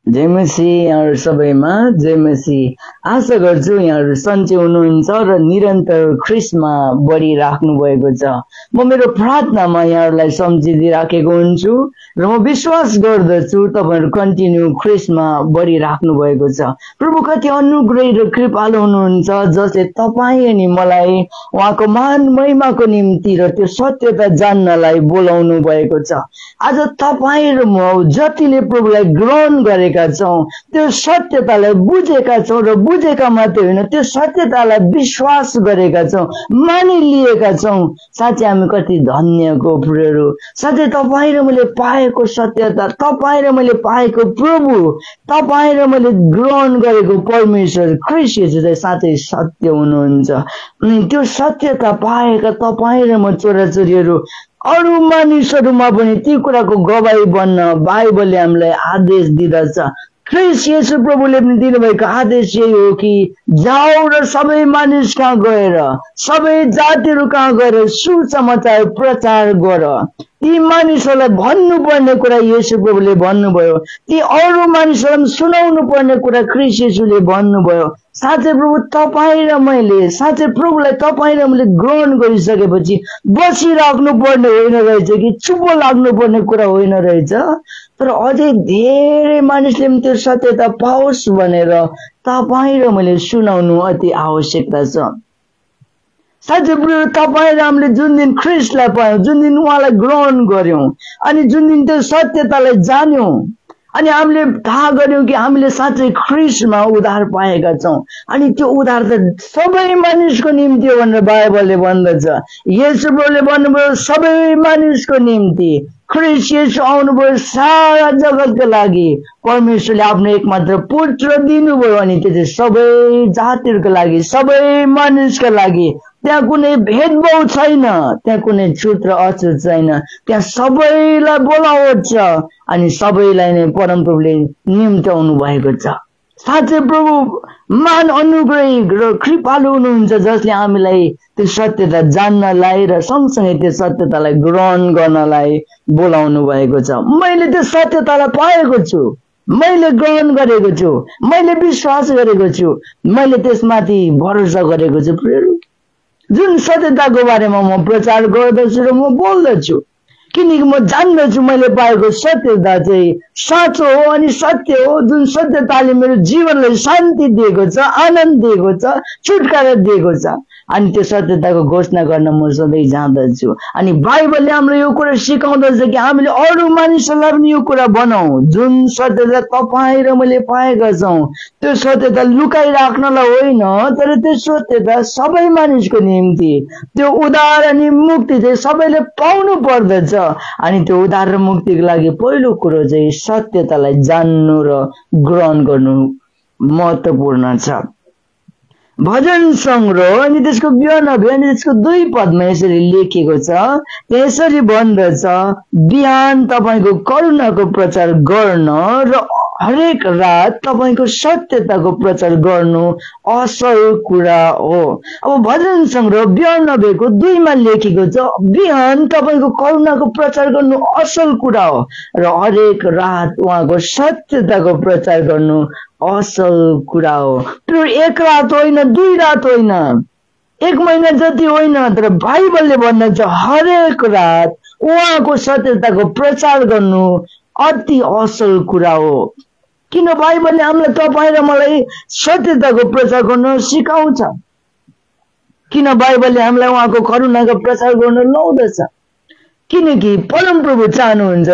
जय मसीह यहाँहरु सबैमा जय मसीह। आशा गर्छु यहाँहरु सन्चै हुनुहुन्छ र निरन्तर ख्रीष्टमा बढिराख्नु भएको छ। म मेरो प्रार्थनामा यहाँहरुलाई सम्झिदिराखेको हुन्छु र म विश्वास गर्दछु तपाईहरु कन्टिन्यू ख्रीष्टमा बढिराख्नु भएको छ। प्रभु कति अनुग्रही र कृपालु हुनुहुन्छ जसले तपाई अनि मलाई उहाँको महान महिमाको निम्ति र त्यो सत्यता जान्नलाई बोलाउनु भएको छ। आज तपाई र म जतिले प्रभुलाई ग्रहण गरेका छौं त्यो सत्यतालाई बुझेका छौं र बुझेका मात्रै होइन त्यो सत्यतालाई विश्वास गरेका छौं, मानिलिएका छौं। साथै हामी कति धन्यको पुरहरू। साथै तपाई र मैले पाएको सत्यता, तपाई र मैले पाएको प्रभु, तपाई र मैले ग्रहण गरेको परमेश्वर ख्रीष्ट येशू चाहिँ साथै सत्य हुनुहुन्छ। अनि त्यो सत्यता पाएका तपाई र म छोराछोरीहरू अरू मानिसहरूमा पनि ती कुराको गवाही बन्न बाइबलले हामीलाई आदेश दिँदछ। ख्रीष्ट येशू प्रभुले पनि दिनुभएको आदेश यही हो कि जाऊ र सबै मानिस कहाँ गएर, सबै जातिहरू कहाँ गएर सुसमाचार प्रचार गर। ती मानिसहरूलाई भन्नुपर्ने कुरा येशू प्रभुले भन्नुभयो, ती अरू मानिसहरूलाई सुनाउनु पर्ने कुरा ख्रीष्ट येशूले भन्नुभयो। साथै प्रभु तपाई र मैले, साथै प्रभुलाई तपाई र मैले ग्रहण गरिसकेपछि बसिराख्नु पर्ने होइन रहेछ कि चुप लाग्नु पर्ने कुरा होइन रहेछ, तर अझै धेरै मानिसले पनि त्यो सत्यता पाओस् भनेर तपाई र मैले सुनाउनु अति आवश्यकता छ। साथै प्रभु तपाई र हामीले जुन दिन ख्रीष्टलाई पायौं, जुन दिन उहाँलाई ग्रहण गर्यौं अनि जुन दिन त्यो सत्यतालाई जान्यौं अनि हामीले थाहा गर्यौं कि हामीले साँच्चै ख्रीष्टमा उद्धार पाएका छौं अनि त्यो उद्धार त सबै मानिसको निम्ति हो भनेर बाइबलले भन्दछ। येशू प्रभुले भन्नुभयो सबै मानिसको निम्ति ख्रीष्ट येशू आउनुभयो सारा जगतको लागि। परमेश्वरले आफ्नो एकमात्र पुत्र दिनुभयो अनि त्यो चाहिँ सबै जातिहरूको लागि, सबै मानिसको लागि। त्यहाँ कुनै भेदभाव छैन, त्यहाँ कुनै छुट र अछुत छैन, त्यहाँ सबैलाई बोलावट छ अनि सबैलाई नै परमप्रभुले निम्त्याउनु भएको छ। साथै प्रभु महान अनुग्रही र कृपालु हुनुहुन्छ जसले हामीलाई त्यो सत्यता जान्नलाई र सँगसँगै त्यो सत्यतालाई ग्रहण गर्नलाई बोलाउनु भएको छ। मैले त्यो सत्यतालाई पाएको छु, मैले ग्रहण गरेको छु, मैले विश्वास गरेको छु, मैले त्यसमाथि भरोसा गरेको छु। जुन सत्यताको बारेमा म प्रचार गर्दछु र म बोल्दछु किनकि म जान्दछु मैले पाएको सत्यता चाहिँ साँचो हो अनि सत्य हो। जुन सत्यताले मेरो जीवनलाई शान्ति दिएको छ, आनन्द दिएको छ, छुटकारा दिएको छ अनि त्यो सत्यताको घोषणा गर्न म सधैँ जाँदछु। अनि बाइबलले हामीलाई यो कुरा सिकाउँदछ कि हामीले अरू मानिसहरूलाई पनि यो कुरा बनाऊ। जुन सत्यता तपाई र मैले पाएका छौं त्यो सत्यता लुकाइराख्नलाई होइन, तर त्यो सत्यता सबै मानिसको निम्ति, त्यो उद्धार अनि मुक्ति चाहिँ सबैले पाउनु पर्दछ। अनि त्यो उद्धार र मुक्तिको लागि पहिलो कुरो चाहिँ सत्यतालाई जान्नु र ग्रहण गर्नु महत्त्वपूर्ण छ। भजन संग्रह अनि त्यसको 92 अनि त्यसको 2 पदमा यसरी लेखिएको छ, यसरी भन्दछ, बिहान तपाईको करुणाको प्रचार गर्न र हरेक रात तपाईको सत्यताको प्रचार गर्नु असल कुरा हो। अब भजन संग्रह 92 को 2 मा लेखिएको छ, बिहान तपाईको करुणाको प्रचार गर्नु असल कुरा हो र हरेक रात उहाँको सत्यताको प्रचार गर्नु असल कुरा हो। त्यो 1 रात होइन, 2 रात होइन, 1 महिना जति होइन, तर बाइबलले भन्दछ हरेक रात उहाँको सत्यताको प्रचार गर्नु अति असल कुरा हो। किन बाइबलले हामीलाई तपाई र मलाई सत्यताको प्रचार गर्न सिकाउँछ? किन बाइबलले हामीलाई उहाँको करुणाको प्रचार गर्न लाउँदछ? किनकि परमप्रभु चाहनुहुन्छ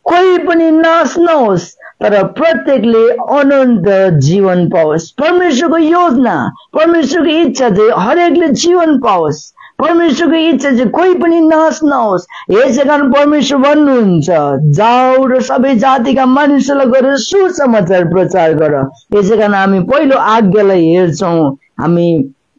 कोही पनि नाश नहोस् तर प्रत्येकले अनन्त जीवन पाओस्। परमेश्वरको योजना, परमेश्वरको इच्छा चाहिँ हरेकले जीवन पाओस्। परमेश्वरको इच्छा चाहिँ कोही पनि नाश नहोस्। यसै कारण परमेश्वर भन्नुहुन्छ जाऊ र सबै जातिका मानिसहरूलाई गएर सुसमाचार प्रचार गर। यसै कारण हामी पहिलो आज्ञालाई हेर्छौं, हामी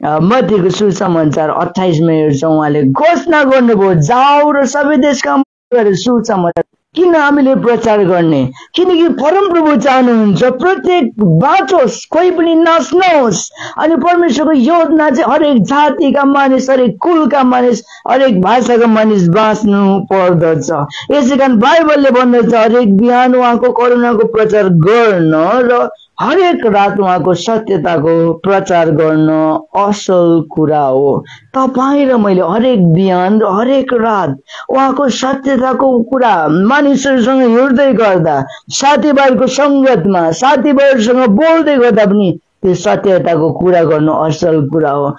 मत्तीको सुसमाचार 28 मा हेर्छौं, उहाँले घोषणा गर्नुभयो जाऊ र सबै देशका गएर सुसमाचार किन हामीले प्रचार गर्ने? किनकि परमप्रभु चाहनुहुन्छ प्रत्येक बाँचोस्, कोही पनि नाश नहोस्। अनि परमेश्वरको योजना चाहिँ हरेक जातिका मानिस, हरेक कुलका मानिस, हरेक भाषाका मानिस बाँच्नु पर्दछ। यसै कारण बाइबलले भन्दछ हरेक बिहान उहाँको करुणाको प्रचार गर्न र हरेक रात उहाँको सत्यताको प्रचार गर्न असल कुरा हो। तपाईँ र मैले हरेक बिहान र हरेक रात उहाँको सत्यताको कुरा मानिसहरूसँग हिँड्दै गर्दा, साथीभाइको सङ्गतमा साथीभाइहरूसँग बोल्दै गर्दा पनि त्यो सत्यताको कुरा गर्नु असल कुरा हो।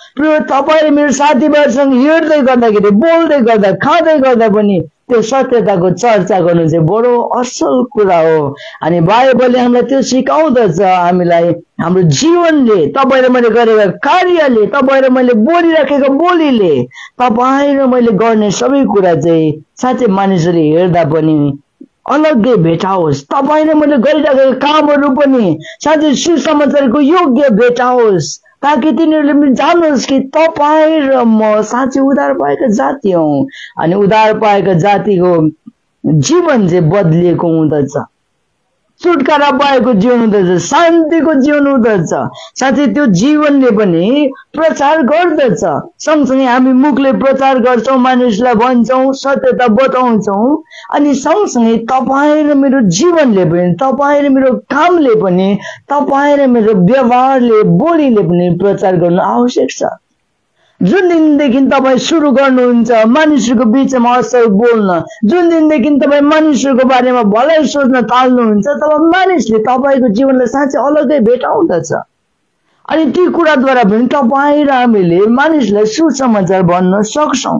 तपाईँ मेरो साथीभाइहरूसँग हिँड्दै गर्दाखेरि, बोल्दै गर्दा, खाँदै गर्दा पनि त्यो सत्यताको चर्चा गर्नु चाहिँ बडो असल कुरा हो। अनि बाइबलले हामीलाई त्यो सिकाउँदछ। हामीलाई हाम्रो जीवनले, तपाईँ र मैले गरेका कार्यले, तपाईँ र मैले बोलिराखेको बोलीले, तपाईँ र मैले गर्ने सबै कुरा चाहिँ साँच्चै मानिसहरूले हेर्दा पनि अलग्गै भेटाओस्। तपाईँ र मैले गरिराखेका कामहरू पनि साँच्चै सुसमाचारको योग्य भेटाओस्, ताकि तिनीहरूले पनि जानोस् कि तपाईँ र म साँच्चै उद्धार पाएका जाति हौं। अनि उद्धार पाएका जातिको जीवन चाहिँ बदलिएको हुँदछ, छुटकारा पाएको जीवन हुँदछ, शान्तिको जीवन हुँदछ। साथै त्यो जीवनले पनि प्रचार गर्दछ। सँगसँगै हामी मुखले प्रचार गर्छौं, मानिसलाई भन्छौं, सत्यता बताउँछौं। अनि सँगसँगै तपाईँ र मेरो जीवनले पनि, तपाईँ र मेरो कामले पनि, तपाईँ र मेरो व्यवहारले, बोलीले पनि प्रचार गर्नु आवश्यक छ। जुन दिनदेखि तपाईँ सुरु गर्नुहुन्छ मानिसहरूको बीचमा असल बोल्न, जुन दिनदेखि तपाईँ मानिसहरूको बारेमा भलाइ सोच्न थाल्नुहुन्छ, तब मानिसले तपाईँको जीवनलाई साँच्चै अलग्गै भेटाउँदछ। अनि ती कुराद्वारा पनि तपाईँ र हामीले मानिसलाई सुसमाचार भन्न सक्छौं।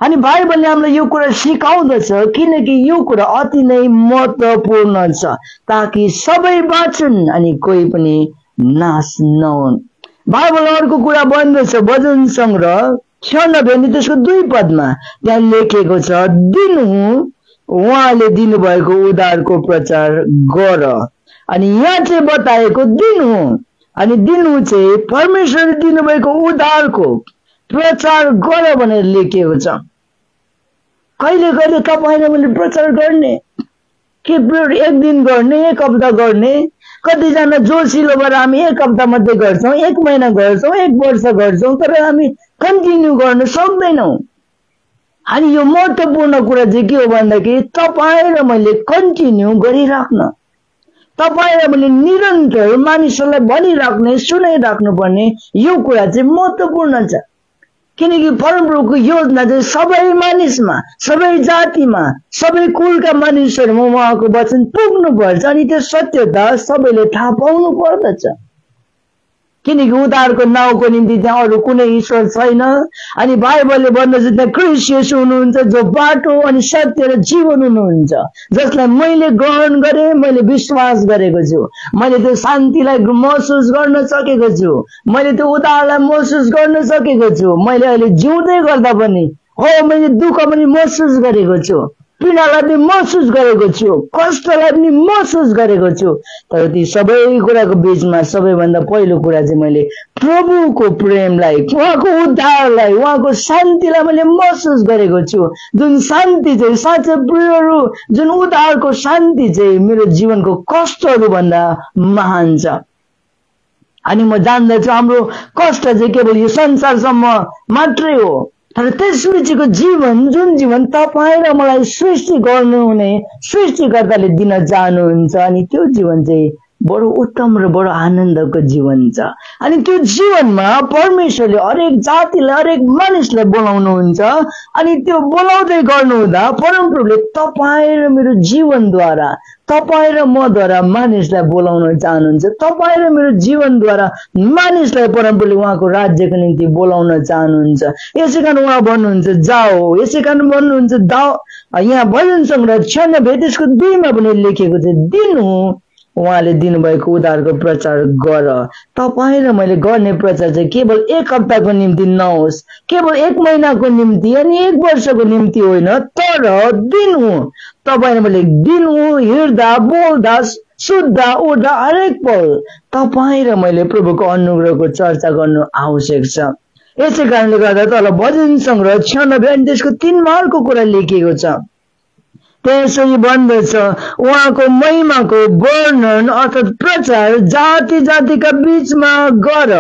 अनि बाइबलले हामीलाई यो कुरा सिकाउँदछ, किनकि यो कुरा अति नै महत्त्वपूर्ण छ, ताकि सबै बाँचुन् अनि कोही पनि नाश नहुन्। बाइबल अर्को कुरा भन्दछ, भजन संग्रह 96 अनि त्यसको 2 पदमा त्यहाँ लेखेको छ, दिनु उहाँले दिनुभएको उद्धारको प्रचार गर। अनि यहाँ चाहिँ बताएको दिनु, अनि दिनु चाहिँ परमेश्वरले दिनुभएको उद्धारको प्रचार गर भनेर लेखिएको छ। कहिले कहिले तपाईँ र मैले प्रचार गर्ने के एक दिन गर्ने, एक हप्ता गर्ने, कतिजना जोसिलो भएर हामी एक हप्ता मात्रै गर्छौं, एक महिना गर्छौं, एक वर्ष गर्छौं, तर हामी कन्टिन्यू गर्न सक्दैनौं। अनि यो महत्त्वपूर्ण कुरा चाहिँ के हो भन्दाखेरि तपाईँ र मैले कन्टिन्यू गरिराख्न, तपाईँ र मैले निरन्तर मानिसहरूलाई भनिराख्ने, सुनाइराख्नु पर्ने, यो कुरा चाहिँ महत्त्वपूर्ण छ। किनकि परमप्रभुको योजना चाहिँ सबै मानिसमा, सबै जातिमा, सबै कुलका मानिसहरूमा उहाँको वचन पुग्नुपर्छ। अनि त्यो सत्यता सबैले थाहा पाउनु पर्दछ। किनकि उद्धारको नाउँको निम्ति त्यहाँ अरू कुनै ईश्वर छैन। अनि बाइबलले भन्दछ त्यहाँ ख्रीष्ट येशू हुनुहुन्छ, जो बाटो अनि सत्य र जीवन हुनुहुन्छ, जसलाई मैले ग्रहण गरेँ, मैले विश्वास गरेको छु, मैले त्यो शान्तिलाई महसुस गर्न सकेको छु, मैले त्यो उद्धारलाई महसुस गर्न सकेको छु। मैले अहिले जिउँदै गर्दा पनि मैले दुःख पनि महसुस गरेको छु, पीडालाई पनि महसुस गरेको छु, कष्टलाई पनि महसुस गरेको छु। तर ती सबै कुराको बीचमा सबैभन्दा पहिलो कुरा चाहिँ मैले प्रभुको प्रेमलाई, उहाँको उद्धारलाई, उहाँको शान्तिलाई मैले महसुस गरेको छु। जुन शान्ति चाहिँ साँच्चै प्रियहरू, जुन उद्धारको शान्ति चाहिँ मेरो जीवनको कष्टहरू भन्दा महान छ। अनि म जान्दछु हाम्रो कष्ट चाहिँ केवल यो संसारसम्म मात्रै हो, तर त्यसपछिको जीवन, जुन जीवन तपाईँ र मलाई सृष्टि गर्नुहुने सृष्टिकर्ताले दिन चाहनुहुन्छ, अनि त्यो जीवन चाहिँ बडो उत्तम र बडो आनन्दको जीवन छ। अनि त्यो जीवनमा परमेश्वरले हरेक जातिलाई, हरेक मानिसलाई बोलाउनुहुन्छ। अनि त्यो बोलाउँदै गर्नुहुँदा परमप्रभुले तपाईँ र मेरो जीवनद्वारा, तपाईँ र मद्वारा मानिसलाई बोलाउन चाहनुहुन्छ। तपाईँ र मेरो जीवनद्वारा मानिसलाई परमप्रभुले उहाँको राज्यको निम्ति बोलाउन चाहनुहुन्छ। यसै कारण उहाँ भन्नुहुन्छ जाओ, यसै कारण भन्नुहुन्छ दाओ। यहाँ भजन संग्रह 96 त्यसको 2 मा पनि लेखेको छ, दिनु उहाँले दिनुभएको उद्धारको प्रचार गर। तपाईँ र मैले गर्ने प्रचार चाहिँ केवल एक हप्ताको निम्ति नहोस्, केवल एक महिनाको निम्ति अनि एक वर्षको निम्ति होइन, तर दिनु, तपाईँ र मैले दिनु, हिँड्दा, बोल्दा, सुत्दा, उठ्दा हरेक पल तपाईँ र मैले प्रभुको अनुग्रहको चर्चा गर्नु आवश्यक छ। यसै कारणले गर्दा तल भजन संग्रह 96 अनि त्यसको 3 मा अर्को कुरा लेखिएको छ, त्यसरी भन्दछ, उहाँको महिमाको वर्णन अर्थात् प्रचार जाति जातिका बीचमा गर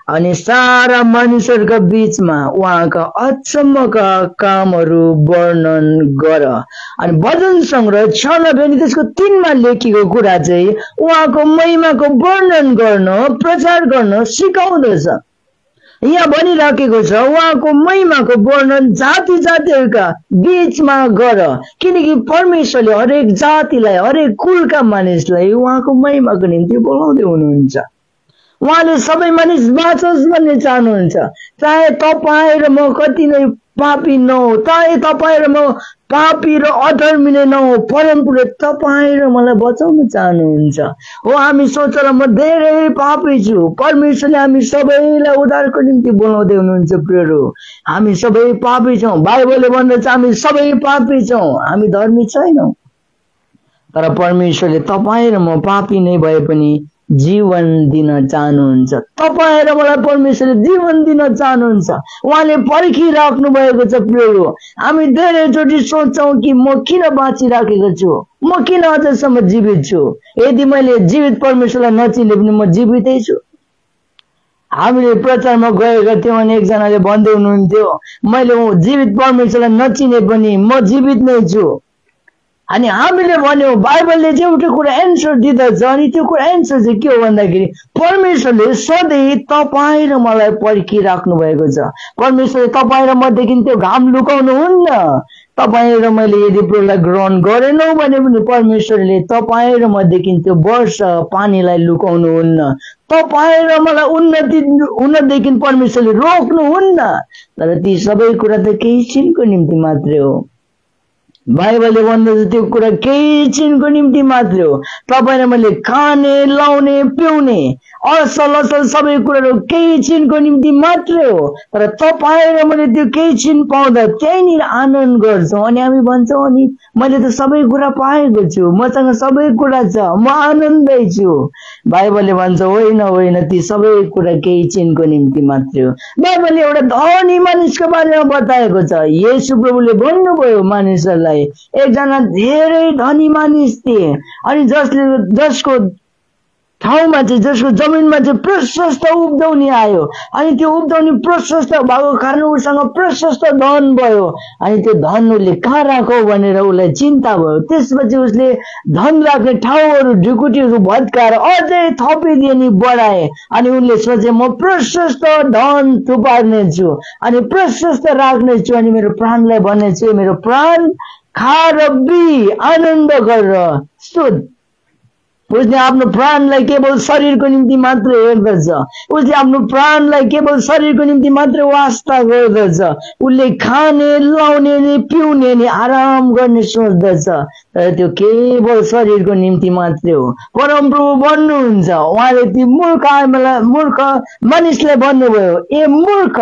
अनि सारा मानिसहरूका बीचमा उहाँका अचम्मका कामहरू वर्णन गर। अनि भजन संग्रह 96 अनि त्यसको 3 मा लेखिएको कुरा चाहिँ उहाँको महिमाको वर्णन गर्न, प्रचार गर्न सिकाउँदछ। यहाँ भनिराखेको छ उहाँको महिमाको वर्णन जाति जातिहरूका बीचमा गर, किनकि परमेश्वरले हरेक जातिलाई, हरेक कुलका मानिसलाई उहाँको महिमाको निम्ति बोलाउँदै हुनुहुन्छ। उहाँले सबै मानिस बाँचोस् भन्ने चाहनुहुन्छ। चाहे तपाईँ र म कति नै पापी नहो, चाहे तपाईँ र म पापी र अधर्मी नै नहो, परमप्रभुले तपाईँ र मलाई बचाउन चाहनुहुन्छ। हो, हामी सोचेर म धेरै पापी छु, परमेश्वरले हामी सबैलाई उद्धारको निम्ति बोलाउँदै हुनुहुन्छ। प्रियहरू, हामी सबै पापी छौँ। बाइबलले भन्दछ हामी सबै पापी छौँ, हामी धर्मी छैनौँ। तर परमेश्वरले तपाईँ र म पापी नै भए पनि जीवन दिन चाहनुहुन्छ। तपाईँ र मलाई परमेश्वरले जीवन दिन चाहनुहुन्छ। उहाँले पर्खिराख्नु भएको छ। प्रियहरू, हामी धेरैचोटि सोच्छौँ कि म किन बाँचिराखेको छु, म किन अझसम्म जीवित छु। यदि मैले जीवित परमेश्वरलाई नचिने पनि म जीवितै छु। हामीले प्रचारमा गएका थियौँ अनि एकजनाले भन्दै हुनुहुन्थ्यो, मैले जीवित परमेश्वरलाई नचिने पनि म जीवित नै छु। अनि हामीले भन्यौँ बाइबलले चाहिँ एउटा कुरा एन्सर दिँदछ। अनि त्यो कुरा एन्सर चाहिँ के हो भन्दाखेरि परमेश्वरले सधैँ तपाईँ र मलाई पर्खिराख्नु भएको छ। परमेश्वरले तपाईँ र मदेखि त्यो घाम लुकाउनुहुन्न। तपाईँ र मैले यदि प्रभुलाई ग्रहण गरेनौँ भने पनि परमेश्वरले तपाईँ र मदेखि त्यो वर्ष पानीलाई लुकाउनुहुन्न। तपाईँ र मलाई उन्नति हुनदेखि परमेश्वरले रोक्नुहुन्न। तर ती सबै कुरा त केही छिनको निम्ति मात्रै हो। बाइबलले भन्दछ त्यो कुरा केही छिनको निम्ति मात्रै हो। तपाईँ र मैले खाने, लाउने, पिउने असल असल सबै कुराहरू केही छिनको निम्ति मात्रै हो। तर तपाईँ र मैले त्यो केही छिन पाउँदा त्यहीँनिर आनन्द गर्छौँ। अनि हामी भन्छौँ अनि मैले त सबै कुरा पाएको छु, मसँग सबै कुरा छ, म आनन्दै छु। बाइबलले भन्छ होइन होइन, ती सबै कुरा केही छिनको निम्ति मात्रै हो। बाइबलले एउटा धनी मानिसको बारेमा बताएको छ। येशू प्रभुले भन्नुभयो मानिसहरूलाई, एकजना धेरै धनी मानिस थिए अनि जसको ठाउँमा चाहिँ, जसको जमिनमा चाहिँ प्रशस्त उब्जाउनी आयो। अनि त्यो उब्जाउनी प्रशस्त भएको कारण उसँग प्रशस्त धन भयो। अनि त्यो धन उसले कहाँ राखौ भनेर उसलाई चिन्ता भयो। त्यसपछि उसले धन राख्ने ठाउँहरू, ढुकुटीहरू भत्काएर अझै थपिदिए नि बढाए। अनि उनले सोचे म प्रशस्त धन थुपार्नेछु अनि प्रशस्त राख्नेछु अनि मेरो प्राणलाई भन्नेछु, मेरो प्राण खा र पी आनन्द गरेर सुध। उसले आफ्नो प्राणलाई केवल शरीरको निम्ति मात्र हेर्दछ। उसले आफ्नो प्राणलाई केवल शरीरको निम्ति मात्र वास्ता गर्दछ। उसले खाने, लाउने नि, पिउने नि, आराम गर्ने सोच्दछ। तर त्यो केवल शरीरको निम्ति मात्रै हो। परमप्रभु भन्नुहुन्छ, उहाँले ती मूर्ख मानिसलाई भन्नुभयो, ए मूर्ख,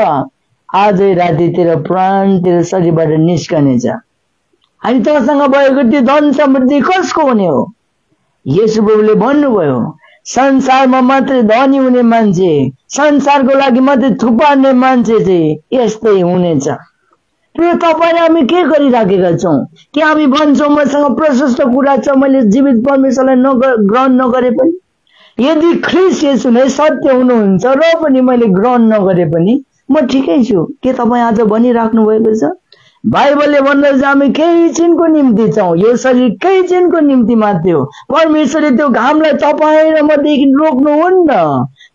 आजै राति तेरो प्राण तेरो शरीरबाट निस्कनेछ। अनि तँसँग भएको त्यो धन समृद्धि कसको हुने हो? येशू प्रभुले भन्नुभयो, संसारमा मात्रै धनी हुने मान्छे, संसारको लागि मात्रै थुपार्ने मान्छे चाहिँ यस्तै हुनेछ। तपाईँ हामी के गरिराखेका छौँ? कि हामी भन्छौँ मसँग प्रशस्त कुरा छ, मैले जीवित परमेश्वरलाई ग्रहण नगरे पनि, यदि ख्रीष्ट येशू नै सत्य हुनुहुन्छ र पनि मैले ग्रहण नगरे पनि म ठिकै छु। के तपाईँ आज भनिराख्नु भएको छ? बाइबलले भन्दछ हामी केही छिनको निम्ति छौँ, यो शरीर केही छिनको निम्ति मात्रै हो। परमेश्वरले त्यो घामलाई तपाईँ र मदेखि रोक्नुहुन्न।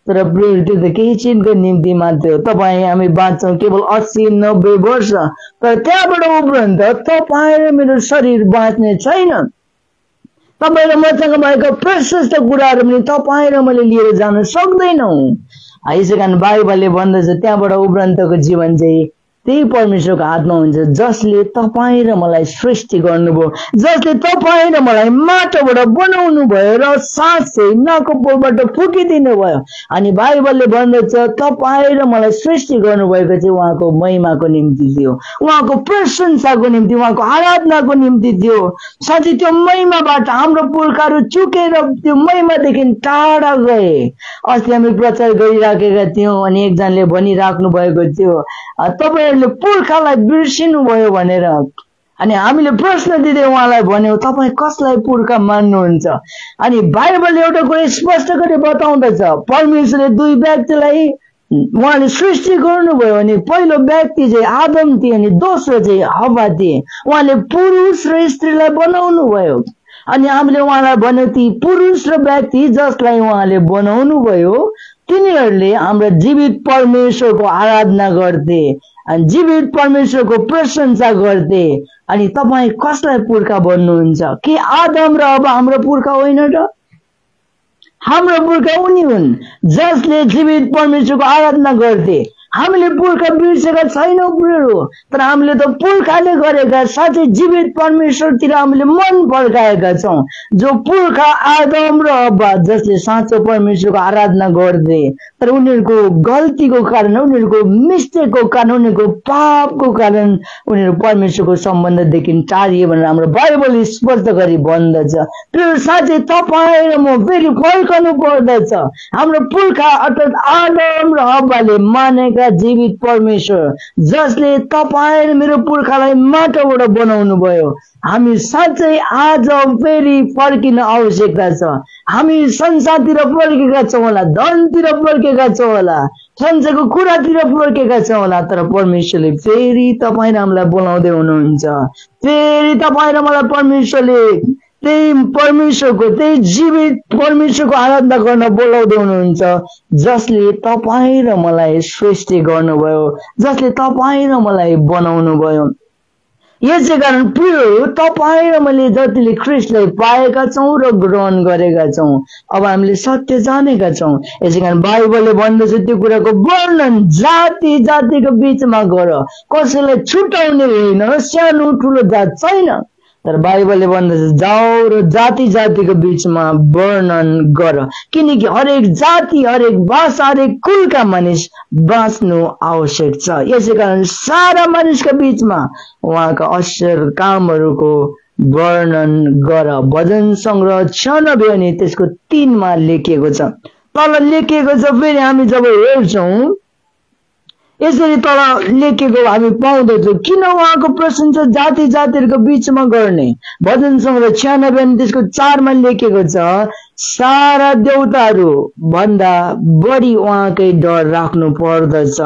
तर प्रिय, त्यो त केही छिनको निम्ति मात्रै हो। तपाईँ हामी बाँच्छौँ केवल 80-90 वर्ष, तर त्यहाँबाट उब्रन्छ तपाईँ र मेरो शरीर बाँच्ने छैन। तपाईँ र मसँग भएको प्रशस्त कुराहरू पनि तपाईँ र मैले लिएर जान सक्दैनौँ। यसै कारण बाइबलले भन्दछ त्यहाँबाट उब्रन्तको जीवन चाहिँ त्यही परमेश्वरको हातमा हुन्छ, जसले तपाईँ र मलाई सृष्टि गर्नुभयो, जसले तपाईँ र मलाई माटोबाट बनाउनु भयो र सास चाहिँ नाको पोलबाट फुकिदिनु भयो। अनि बाइबलले भन्दछ तपाईँ र मलाई सृष्टि गर्नुभएको चाहिँ उहाँको महिमाको निम्ति थियो, उहाँको प्रशंसाको निम्ति, उहाँको आराधनाको निम्ति थियो। साथै त्यो महिमाबाट हाम्रो पुर्खाहरू चुकेर त्यो महिमादेखि टाढा गए। अस्ति हामी प्रचार गरिराखेका थियौँ अनि एकजनाले भनिराख्नु भएको थियो, तपाईँ पुर्खालाई बिर्सिनु भयो भनेर। अनि हामीले प्रश्न दिँदै उहाँलाई भन्यौ तपाई कसलाई पुर्खा मान्नुहुन्छ अनि बाइबलले एउटा कुरा स्पष्ट गरी बताउँदछ परमेश्वरले दुई व्यक्तिलाई उहाँले सृष्टि गर्नुभयो अनि पहिलो व्यक्ति चाहिँ आदम थिए अनि दोस्रो चाहिँ हव्वा थिए उहाँले पुरुष र स्त्रीलाई बनाउनु भयो अनि हामीले उहाँलाई भन्यौ ती पुरुष र व्यक्ति जसलाई उहाँले बनाउनु भयो तिनीहरूले हाम्रो जीवित परमेश्वरको आराधना गर्थे अनि जीवित परमेश्वरको प्रशंसा गर्थे अनि तपाई कसलाई पुर्खा भन्नुहुन्छ के आदम र हव्वा हाम्रो पुर्खा होइन र हाम्रो पुर्खा उनी हुन् जसले जीवित परमेश्वरको आराधना गर्थे हामीले पुर्खा बिर्सेका छैनौं प्रियहरू तर हामीले त पुर्खाले गरेका साथै जीवित परमेश्वरतिर हामीले मन फर्काएका छौं जो पुर्खा आदम र हव्वा जसले साँचो परमेश्वरको आराधना गर्थे तर उनीहरूको गल्तीको कारण उनीहरूको मिस्टेकको कारण उनीहरूको पापको कारण उनीहरू परमेश्वरको सम्बन्धदेखि टाढिए भनेर हाम्रो बाइबल स्पष्ट गरी भन्दछ प्रिय साथै तपाई र म फेरि फर्कनु पर्दछ हाम्रो पुर्खा अर्थात् आदम र हव्वाले मानेका जीवित परमेश्वर जसले तपाई र मेरो पुर्खालाई माटोबाट बनाउनु भयो हामी साँच्चै आज फेरि फर्किन आवश्यकता छ हामी संसारतिर फर्केका छौं होला धनतिर फर्केका छौं होला संसारको कुरातिर फर्केका छौं होला तर परमेश्वरले फेरि तपाई र हामीलाई बोलाउँदै हुनुहुन्छ फेरि तपाई र मलाई परमेश्वरले त्यही परमेश्वरको त्यही जीवित परमेश्वरको आराधना गर्न बोलाउँदै हुनुहुन्छ जसले तपाई र मलाई सृष्टि गर्नुभयो जसले तपाई र मलाई बनाउनु भयो यसै कारण प्रिय तपाई र मैले जतिले ख्रीष्टलाई पाएका छौं र ग्रहण गरेका छौं अब हामीले सत्य जानेका छौं यसै कारण बाइबलले भन्दछ त्यो कुराको वर्णन जाति जातिको बीचमा गर कसैलाई छुटाउने होइन सानो ठुलो जात छैन तर बाइबलले भन्दछ जाऊ र जाति जातिको बीचमा वर्णन गर किनकि हरेक जाति हरेक भाषा हरेक कुलका मानिस बाँच्नु आवश्यक छ यसै कारण सारा मानिसका बीचमा उहाँका असल कामहरूको वर्णन गर भजन संग्रह 96 अनि त्यसको 3 मा लेखिएको छ तल लेखिएको छ फेरि हामी जब हेर्छौं यसरी तल लेखेको हामी पाउँदछौं किन उहाँको प्रशंसा जाति जातिहरुको बीचमा गर्ने भजन संग्रह 96 अनि त्यसको 4 मा लेखेको छ सारा देवताहरू भन्दा बढी उहाँकै डर राख्नु पर्दछ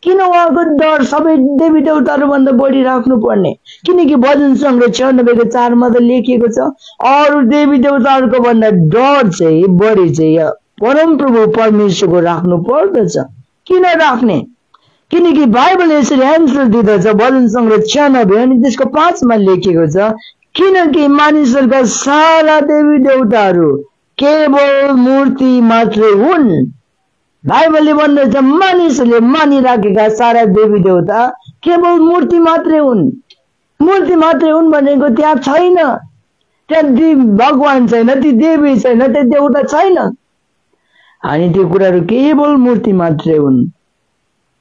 किन उहाँको डर सबै देवी देवताहरू भन्दा बढी राख्नु पर्ने किनकि भजन संग्रह 96 को 4 मा त लेखिएको छ अरु देवी देवताहरूको भन्दा डर चाहिँ बढी चाहिँ परमप्रभु परमेश्वरको राख्नु पर्दछ किन राख्ने किनकि बाइबल यसरी एन्सर दिँदछ भजन संग्रह 96 अनि त्यसको 5 मा लेखिएको छ किनकि मानिसहरूका सारा देवी देवताहरू केवल मूर्ति मात्रै हुन् बाइबलले भन्दछ मानिसहरूले मानिराखेका सारा देवी देवता केवल मूर्ति मात्रै हुन् भनेको त्यहाँ छैन त्यहाँ भगवान छैन ती देवी छैन त्यो देवता छैन अनि त्यो कुराहरू केवल मूर्ति मात्रै हुन्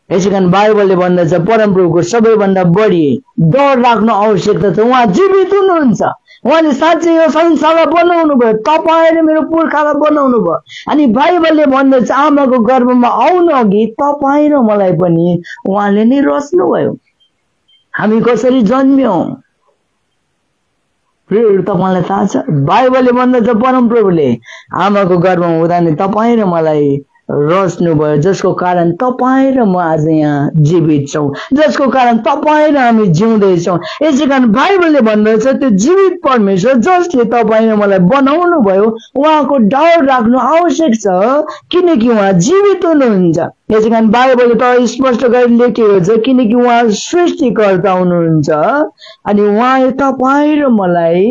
यसैकारण बाइबलले भन्दछ परमप्रभुको सबैभन्दा बढी डर राख्नु आवश्यकता छ उहाँ जीवित हुनुहुन्छ उहाँले साँच्चै यो संसारलाई बनाउनु भयो तपाईं र मेरो पुर्खालाई बनाउनु भयो अनि बाइबलले भन्दछ आमाको गर्भमा आउन अघि तपाईं र मलाई पनि उहाँले नै रच्नु भयो हामी कसरी जन्म्यौं प्रियहरू तपाईलाई थाहा छ बाइबलले भन्दछ परमप्रभुले आमाको गर्भमा हुँदा नै तपाईं र मलाई रच्नु भयो जसको कारण तपाईं र म आज यहाँ जीवित छौं जसको कारण तपाईं र हामी जिउँदै छौं यसैकारण बाइबलले भन्दछ त्यो जीवित परमेश्वर जसले तपाईं र मलाई बनाउनु भयो उहाँको डर राख्नु आवश्यक छ किनकि उहाँ जीवित हुनुहुन्छ यसैकारण बाइबलले त स्पष्ट गरी लेखेको छ किनकि उहाँ सृष्टिकर्ता हुनुहुन्छ अनि उहाँ तपाईं र मलाई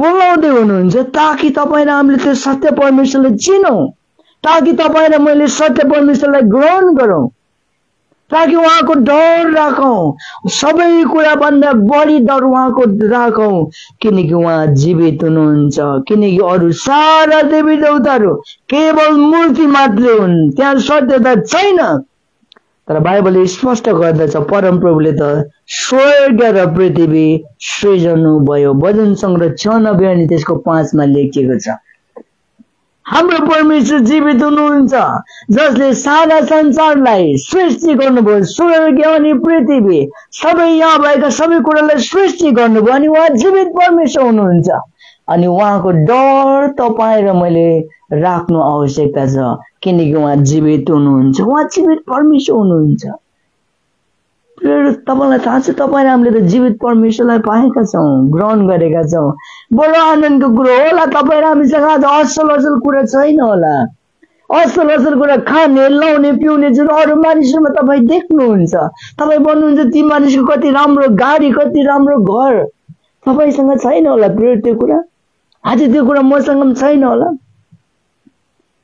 बोलाउँदै हुनुहुन्छ ताकि तपाईं र हामीले त्यो सत्य परमेश्वरलाई चिनौं ताकि तपाईं र मैले सत्य परमेश्वरलाई ग्रहण गरौं ताकि उहाँको डर राखौं सबै कुरा भन्दा बढी डर उहाँको राखौं किनकि उहाँ जीवित हुनुहुन्छ किनकि अरु सारा देवी देवताहरू केवल मूर्ति मात्रै हुन् त्यहाँ सत्यता छैन तर बाइबलले स्पष्ट गर्दछ परमप्रभुले त स्वर्ग र पृथ्वी सृजनु भयो भजन संग्रह 96 अनि त्यसको 5 मा लेखिएको छ हाम्रो परमेश्वर जीवित हुनुहुन्छ, जसले सारा संसारलाई सृष्टि गर्नुभयो, स्वर्ग अनि पृथ्वी सबै यहाँ भएका सबै कुरालाई सृष्टि गर्नुभयो, अनि उहाँ जीवित परमेश्वर हुनुहुन्छ। अनि उहाँको डर तपाईँ र मैले राख्नु आवश्यकता छ, किनकि उहाँ जीवित हुनुहुन्छ, उहाँ जीवित परमेश्वर हुनुहुन्छ। तपाईलाई थाहा छ, तपाईँ र हामीले त जीवित परमेश्वरलाई पाएका छौँ, ग्रहण गरेका छौँ। बडो आनन्दको कुरो होला। तपाईँ र हामीसँग आज असल असल कुरा छैन होला, असल असल कुरा खाने लाउने पिउने जुन अरू मानिसहरूमा तपाईँ देख्नुहुन्छ। तपाईँ भन्नुहुन्छ ती मानिसको कति राम्रो गाडी, कति राम्रो घर, तपाईँसँग छैन होला प्रिय त्यो कुरा। आज त्यो कुरा मसँग पनि छैन होला,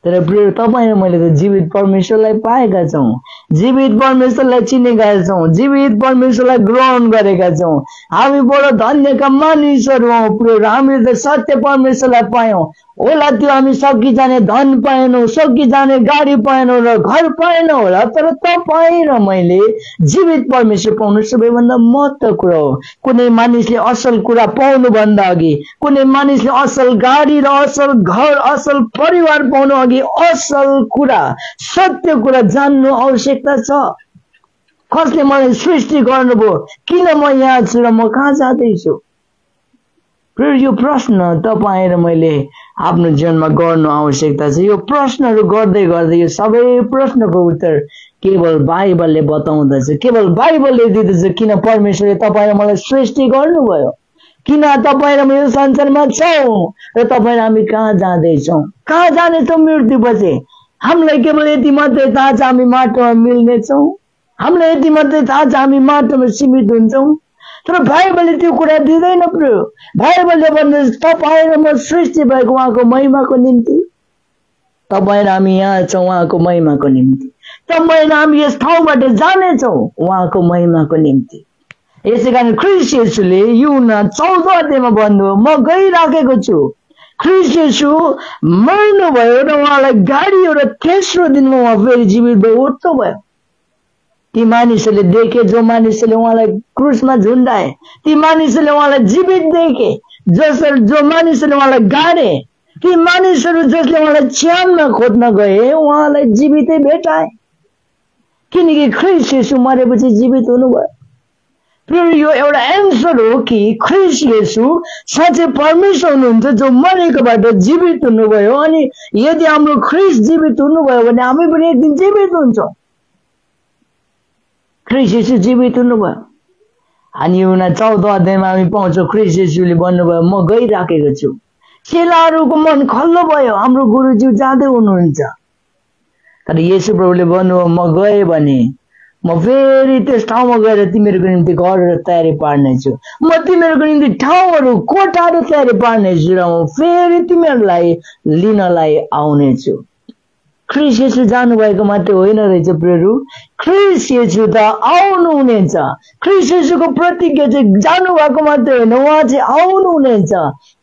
तर प्रिय तपाईँ र मैले त जीवित परमेश्वरलाई पाएका छौँ, जीवित परमेश्वरलाई चिनेका छौँ, जीवित परमेश्वरलाई ग्रहण गरेका छौँ। हामी बडो धन्यका मानिसहरू हौँ प्रिय। हामीले त सत्य परमेश्वरलाई पायौँ होला। त्यो हामी सकिजाने धन पाएनौँ, सकिजाने गाडी पाएनौँ र घर पाएनौँ होला, तर तपाईँ र मैले जीवित परमेश्वर पाउनु सबैभन्दा महत्त्वपूर्ण कुरा हो। कुनै मानिसले असल कुरा पाउनु भन्दा अघि, कुनै मानिसले असल गाडी र असल घर, असल परिवार पाउनु अघि असल कुरा, सत्य कुरा जान्नु आवश्यकता छ। कसले मलाई सृष्टि गर्नुभयो, किन म यहाँ छु र म कहाँ जाँदैछु? यो प्रश्न तपाईँ र मैले आफ्नो जीवनमा गर्नु आवश्यकता छ। यो प्रश्नहरू गर्दै गर्दै यो सबै प्रश्नको उत्तर केवल बाइबलले बताउँदछ, केवल बाइबलले दिँदछ। किन परमेश्वरले तपाईँ र मलाई सृष्टि गर्नुभयो, किन तपाईँ र म यो संसारमा छौँ र तपाईँ र हामी कहाँ जाँदैछौँ, कहाँ जानेछौँ मृत्युपछि। हामीलाई केवल यति मात्रै थाहा छ, हामी माटोमा मिल्नेछौँ। हामीलाई यति मात्रै थाहा छ, हामी माटोमा सीमित हुन्छौँ। तर बाइबलले त्यो कुरा दिँदैन प्रिय। बाइबलले भन्दैछ तपाईँ र म सृष्टि भएको उहाँको महिमाको निम्ति। तपाईँ र हामी यहाँ छौँ उहाँको महिमाको निम्ति। तपाईँ र हामी यस ठाउँबाट जानेछौँ उहाँको महिमाको निम्ति। यसै कारण ख्रीष्ट येशूले यूहन्ना 14 अध्यायमा भन्नुभयो, म गइराखेको छु। ख्रीष्ट येशू मर्नुभयो र उहाँलाई गाडियो र तेस्रो दिनमा उहाँ फेरि जीवित भई उठ्नु भयो। ती मानिसहरूले देखे, जो मानिसहरूले उहाँलाई क्रुसमा झुन्डाए, ती मानिसहरूले उहाँलाई जीवित देखे। जो मानिसहरूले उहाँलाई गाडे, ती मानिसहरू जसले उहाँलाई च्यानमा खोज्न गए, उहाँलाई जीवितै भेटाए, किनकि ख्रीष्ट येशू मरेपछि जीवित हुनुभयो। फिर यो एउटा एन्सर हो कि ख्रीष्ट येशू साँच्चै परमेश्वर हुनुहुन्छ, जो मरेकोबाट जीवित हुनुभयो। अनि यदि हाम्रो ख्रीष्ट जीवित हुनुभयो भने हामी पनि एक दिन जीवित हुन्छौँ। ख्रीष्ट येशू जीवित हुनुभयो। अनि यूहन्ना 14 अध्यायमा हामी पाउँछौँ ख्रीष्ट येशूले भन्नुभयो, म गइराखेको छु। चेलाहरूको मन खल्लो भयो, हाम्रो गुरुज्यू जाँदै हुनुहुन्छ। तर येशू प्रभुले भन्नुभयो, म गएँ भने म फेरि त्यस ठाउँमा गएर तिमीहरूको निम्ति घरहरू तयारी पार्नेछु। म तिमीहरूको निम्ति ठाउँहरू, कोठाहरू तयारी पार्नेछु र म फेरि तिमीहरूलाई लिनलाई आउनेछु। ख्रीष्ट येशू जानुभएको मात्रै होइन रहेछ प्रियहरू, ख्रीष्ट येशू त आउनु हुनेछ। ख्रीष्ट येशूको प्रतिज्ञा चाहिँ जानुभएको मात्रै होइन, उहाँ चाहिँ आउनु हुनेछ।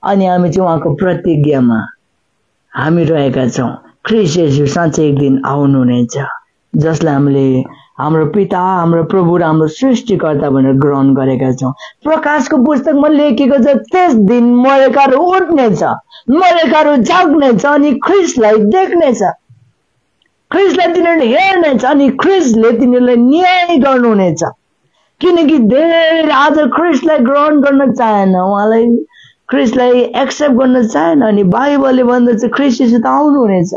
अनि हामी चाहिँ उहाँको प्रतिज्ञामा हामी रहेका छौँ। ख्रीष्ट येशू साँच्चै एक दिन आउनु हुनेछ, जसलाई हामीले हाम्रो पिता, हाम्रो प्रभु र हाम्रो सृष्टिकर्ता भनेर ग्रहण गरेका छौँ। प्रकाशको पुस्तकमा लेखेको छ, त्यस दिन मरेकाहरू उठ्नेछ, मरेकाहरू जाग्नेछ अनि ख्रीष्टलाई देख्नेछ। ख्रीष्टलाई तिनीहरूले हेर्नेछ अनि ख्रीष्टले तिनीहरूलाई न्याय गर्नुहुनेछ। किनकि धेरै आज ख्रीष्टलाई ग्रहण गर्न चाहेन, उहाँलाई ख्रीष्टलाई एक्सेप्ट गर्न चाहेन। अनि बाइबलले भन्दछ ख्रीष्ट येशू त आउनुहुनेछ,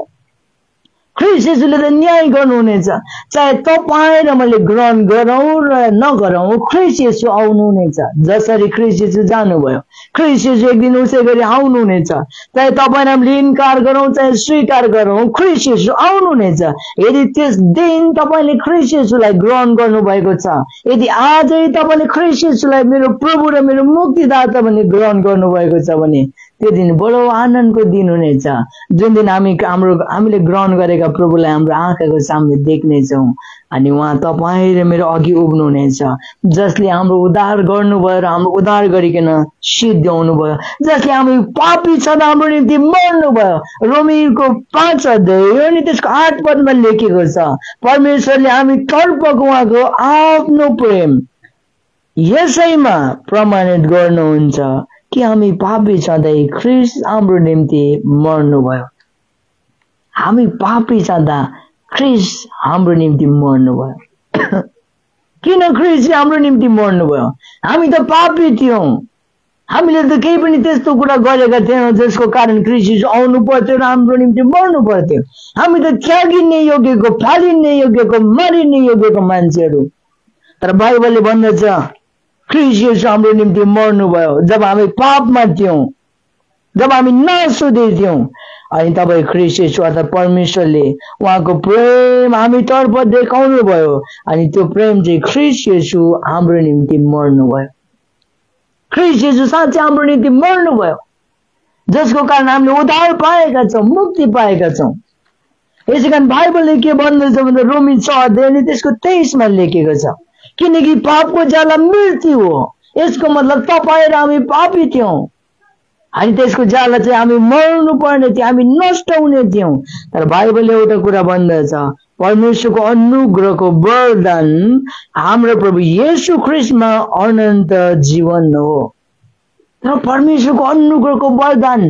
ख्रीष्ट येशूले त न्याय गर्नुहुनेछ। चाहे तपाईँ र मैले ग्रहण गरौँ र नगरौँ, ख्रीष्ट येशू आउनुहुनेछ। जसरी ख्रीष्ट येशू जानुभयो, ख्रीष्ट येशू एक दिन उसै गरी आउनुहुनेछ। चाहे तपाईँ हामीले इन्कार गरौँ चाहे स्वीकार गरौँ, ख्रीष्ट येशू आउनुहुनेछ। यदि त्यस दिन तपाईँले ख्रीष्ट येशूलाई ग्रहण गर्नुभएको छ, यदि आजै तपाईँले ख्रीष्ट येशूलाई मेरो प्रभु र मेरो मुक्तिदाता भन्ने ग्रहण गर्नुभएको छ भने त्यो दिन बडो आनन्दको दिन हुनेछ। जुन दिन हामीले ग्रहण गरेका प्रभुलाई हाम्रो आँखाको सामने देख्नेछौँ। अनि उहाँ तपाईँ र मेरो अघि उभिनुहुनेछ, जसले हाम्रो उद्धार गर्नुभयो र हाम्रो उद्धार गरिकन सिद्ध्याउनु भयो, जसले हामी पापी छन् हाम्रो निम्ति मर्नुभयो। रोमीको 5 अध्याय अनि त्यसको 8 पदमा लेखेको छ, परमेश्वरले हामी तर्फको उहाँको आफ्नो प्रेम यसैमा प्रमाणित गर्नुहुन्छ कि हामी पापी छँदै ख्रीष्ट हाम्रो निम्ति मर्नुभयो। हामी पापी छँदा ख्रीष्ट हाम्रो निम्ति मर्नुभयो। किन ख्रीष्ट हाम्रो निम्ति मर्नुभयो? हामी त पापी थियौं, हामीले त केही पनि त्यस्तो कुरा गरेका थिएनौं जसको कारण ख्रीष्ट आउनु पर्थ्यो र हाम्रो निम्ति मर्नु पर्थ्यो। हामी त त्यागिने योग्यको, फालिने योग्यको, मरिने योग्यको मान्छेहरू। तर बाइबलले भन्दछ ख्रीष्ट हाम्रो निम्ति मर्नुभयो जब हामी पापमा थियौं, जब हामी नसुधे थियौं। अनि तपाईँ ख्रीष्ट अर्थात् परमेश्वरले उहाँको प्रेम हामी तर्फ देखाउनु भयो अनि त्यो प्रेम चाहिँ ख्रीष्ट हाम्रो निम्ति मर्नुभयो। ख्रीष्ट साँच्चै हाम्रो निम्ति मर्नुभयो जसको कारण हामीले उद्धार पाएका छौं, मुक्ति पाएका छौं। यसैकारण बाइबलले के भन्दछ भन्दा रोमी 6 अध्याय त्यसको 23 मा लेखेको छ, किनकि पापको जाला मृत्यु हो। यसको मतलब तपाईँ र हामी पापी थियौं अनि त्यसको जाला चाहिँ हामी मर्नु पर्ने थियो, हामी नष्ट हुने थियौं। तर बाइबलले एउटा कुरा भन्दछ, परमेश्वरको अनुग्रहको वरदान हाम्रो प्रभु येशू ख्रीष्टमा अनन्त जीवन हो। तर परमेश्वरको अनुग्रहको वरदान,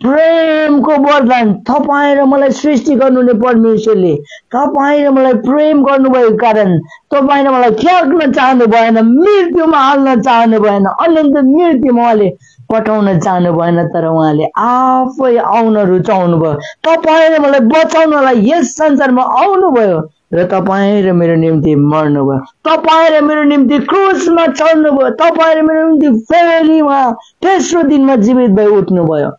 प्रेमको वरदान, तपाईँ र मलाई सृष्टि गर्नुहुने परमेश्वरले तपाईँ र मलाई प्रेम गर्नुभएको कारण तपाईँ र मलाई त्याग्न चाहनु भएन, मृत्युमा हाल्न चाहनु भएन, अनन्त मृत्युमा उहाँले पठाउन चाहनु भएन। तर उहाँले आफै आउन रुचाउनु भयो, तपाईँ र मलाई बचाउनलाई यस संसारमा आउनुभयो र तपाईँ र मेरो निम्ति मर्नुभयो, तपाईँ र मेरो निम्ति क्रुसमा चढ्नुभयो, तपाईँ र मेरो निम्ति फेरि उहाँ तेस्रो दिनमा जीवित भई उठ्नुभयो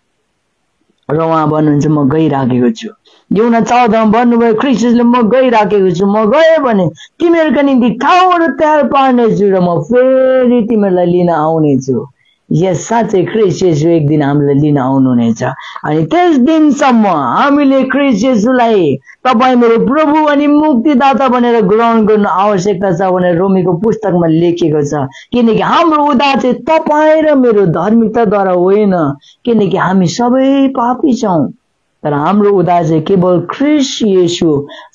र उहाँ भन्नुहुन्छ म गइराखेको छु। यूहन्ना 14 भन्नुभयो ख्रीष्टले म गइराखेको छु, म गए भने तिमीहरूका निम्ति ठाउँहरू तयार पार्नेछु र म फेरि तिमीहरूलाई लिन आउनेछु। यस साँच्चै ख्रीष्ट येशू एक दिन हामीलाई लिन आउनुहुनेछ अनि त्यस दिनसम्म हामीले ख्रीष्ट येशूलाई तपाईँ मेरो प्रभु अनि मुक्तिदाता भनेर ग्रहण गर्नु आवश्यकता छ भनेर रोमीको पुस्तकमा लेखेको छ। किनकि हाम्रो उद्धार चाहिँ तपाईँ र मेरो धार्मिकताद्वारा होइन, किनकि हामी सबै पापी छौं। तर हाम्रो उद्धार चाहिँ केवल ख्रीष्ट येशू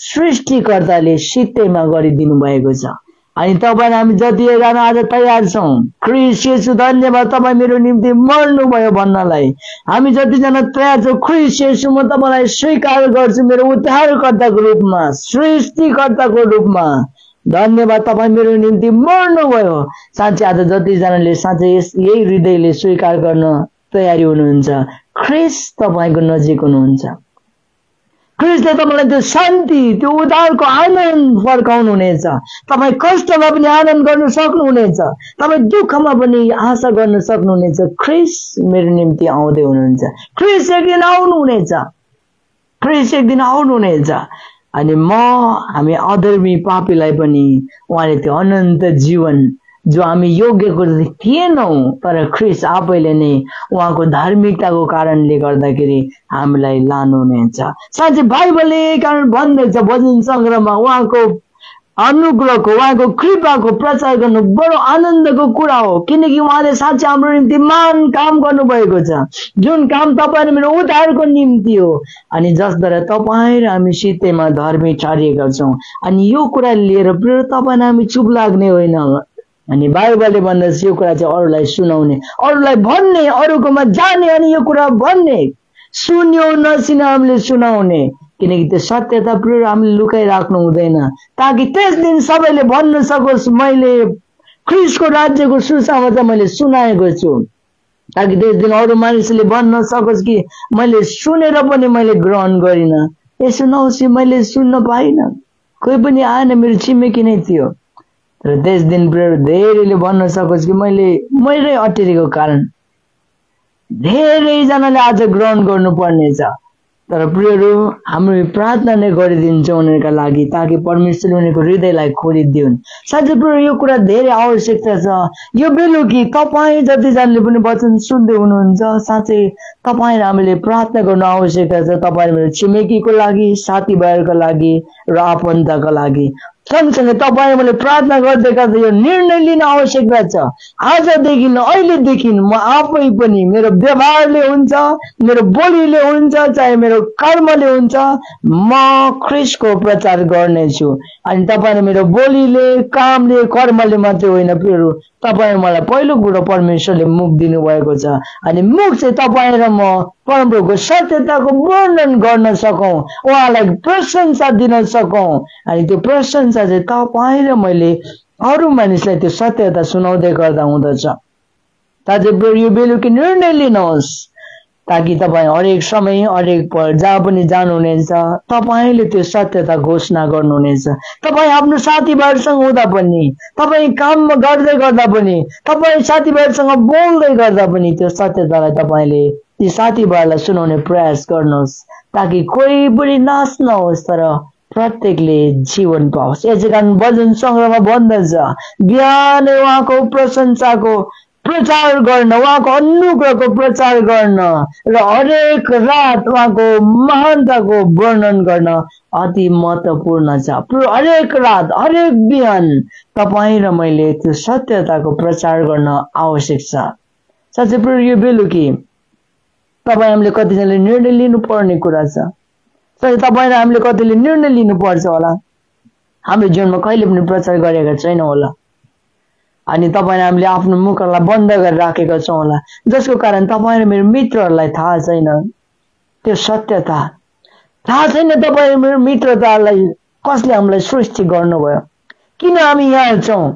सृष्टिकर्ताले सित्तैमा गरिदिनु भएको छ अनि तपाईँ हामी जतिजना आज तयार छौं ख्रीष्ट येशू धन्यवाद तपाईँ मेरो निम्ति मर्नुभयो भन्नलाई, हामी जतिजना तयार छौं ख्रीष्ट येशू म तपाईलाई स्वीकार गर्छु मेरो उद्धारकर्ताको रूपमा, सृष्टिकर्ताको रूपमा, धन्यवाद तपाईँ मेरो निम्ति मर्नुभयो। साँच्चै आज जतिजनाले साँच्चै यही हृदयले स्वीकार गर्न तयारी हुनुहुन्छ ख्रीष्ट तपाईको नजिक हुनुहुन्छ। ख्रीष्टले तपाईलाई त्यो शान्ति, त्यो उद्धारको आनन्द फर्काउनु हुनेछ। तपाईँ कष्टमा पनि आनन्द गर्न सक्नुहुनेछ, तपाईँ दुःखमा पनि आशा गर्न सक्नुहुनेछ। ख्रीष्ट मेरो निम्ति आउँदै हुनुहुन्छ, ख्रीष्ट एक दिन आउनुहुनेछ, ख्रीष्ट एक दिन आउनुहुनेछ अनि हामी अधर्मी पापीलाई पनि उहाँले त्यो अनन्त जीवन जो हामी योग्यको थिएनौं तर ख्रीष्ट आफैले नै उहाँको धार्मिकताको कारणले गर्दाखेरि हामीलाई लानुहुनेछ। साँच्चै बाइबलले कारण भन्दछ भजन संग्रहमा उहाँको अनुग्रहको, उहाँको कृपाको प्रचार गर्नु बडो आनन्दको कुरा हो, किनकि उहाँले साँच्चै हाम्रो निम्ति महान काम गर्नुभएको छ, जुन काम तपाईँ र मेरो उद्धारको निम्ति हो अनि जसद्वारा तपाईँ र हामी सित्तैमा धर्मी ठहरिएका छौं। अनि यो कुरा लिएर प्रिय तपाईँ हामी चुप लाग्ने होइन अनि बाइबलले भन्दछ यो कुरा चाहिँ अरूलाई सुनाउने, अरूलाई भन्ने, अरूकोमा जाने अनि यो कुरा भन्ने, सुन्यो नसिन हामीले सुनाउने, किनकि त्यो सत्यता प्रिय हामीले लुकाइराख्नु हुँदैन ताकि त्यस दिन सबैले भन्न सकोस् मैले ख्रीष्टको राज्यको सुसमाचार मैले सुनाएको छु, ताकि त्यस दिन अरू मानिसले भन्न सकोस् कि मैले सुनेर पनि मैले ग्रहण गरिन, यसो नहोस् मैले सुन्न पाइन, कोही पनि आएन, मेरो छिमेकी नै थियो। र त्यस दिन धेरैले भन्न सकोस् कि मेरै अटेरीको कारण धेरैजनाले आज ग्रहण गर्नुपर्नेछ। तर प्रियहरू हामी प्रार्थना नै गरिदिन्छौँ उनीहरूका लागि ताकि परमेश्वरले उनीहरूको हृदयलाई खोलिदिउन्। साँच्चै प्रिय यो कुरा धेरै आवश्यकता छ। यो बेलुकी तपाईँ जतिजनाले पनि वचन सुन्दै हुनुहुन्छ साँच्चै तपाईँ र हामीले प्रार्थना गर्नु आवश्यकता छ, तपाईँ मेरो छिमेकीको लागि, साथीभाइहरूको लागि र आफन्तका लागि। सँगसँगै तपाईँ मैले प्रार्थना गर्दै गर्दै यो निर्णय लिन आवश्यक रहेछ। आजदेखि अहिलेदेखि म आफै पनि मेरो व्यवहारले हुन्छ, मेरो बोलीले हुन्छ, चाहे मेरो कर्मले हुन्छ, म ख्रीष्टको प्रचार गर्नेछु। अनि तपाईँले मेरो बोलीले, कामले, कर्मले मात्रै होइन प्रियहरू, तपाईँ मलाई पहिलो कुरो परमेश्वरले मुख दिनुभएको छ। अनि मुख चाहिँ तपाईँ र म परमप्रभुको सत्यताको वर्णन गर्न सकौं, उहाँलाई प्रशंसा दिन सकौं। अनि त्यो प्रशंसा चाहिँ तपाईँ र मैले अरू मानिसलाई त्यो सत्यता सुनाउँदै गर्दा हुँदछ। ताकि यो बेलुकी निर्णय लिनुहोस्, ताकि तपाईँ हरेक समय हरेक पल जहाँ पनि जानुहुनेछ तपाईँले त्यो सत्यता घोषणा गर्नुहुनेछ। तपाईँ आफ्नो साथीभाइहरूसँग हुँदा पनि, तपाईँ काम गर्दै गर्दा पनि, तपाईँ साथीभाइहरूसँग बोल्दै गर्दा पनि त्यो सत्यतालाई तपाईँले ती साथीभाइहरूलाई सुनाउने प्रयास गर्नुहोस्, ताकि कोही पनि नाश नहोस् तर प्रत्येकले जीवन पाओस्। यसै कारण भजन सङ्ग्रहमा भन्दछ, बिहानै उहाँको प्रशंसाको प्रचार गर्न, उहाँको अनुग्रहको प्रचार गर्न र हरेक रात उहाँको महानताको वर्णन गर्न अति महत्त्वपूर्ण छ। हरेक रात हरेक बिहान तपाईँ र मैले त्यो सत्यताको प्रचार गर्न आवश्यक छ। साँच्चै प्रिय यो बेलुकी तपाईँ हामीले कतिजनाले निर्णय लिनुपर्ने कुरा छ। तपाईँ र हामीले कतिले निर्णय लिनुपर्छ होला, हाम्रो जीवनमा कहिले पनि प्रचार गरेका छैनौँ होला। अनि तपाईँ र हामीले आफ्नो मुखलाई बन्द गरेर राखेका छौँ होला, जसको कारण तपाईँ र मेरो मित्रहरूलाई थाहा छैन त्यो सत्यता, थाहा छैन तपाईँ र मेरो मित्रतालाई कसले हामीलाई सृष्टि गर्नुभयो, किन हामी यहाँ छौँ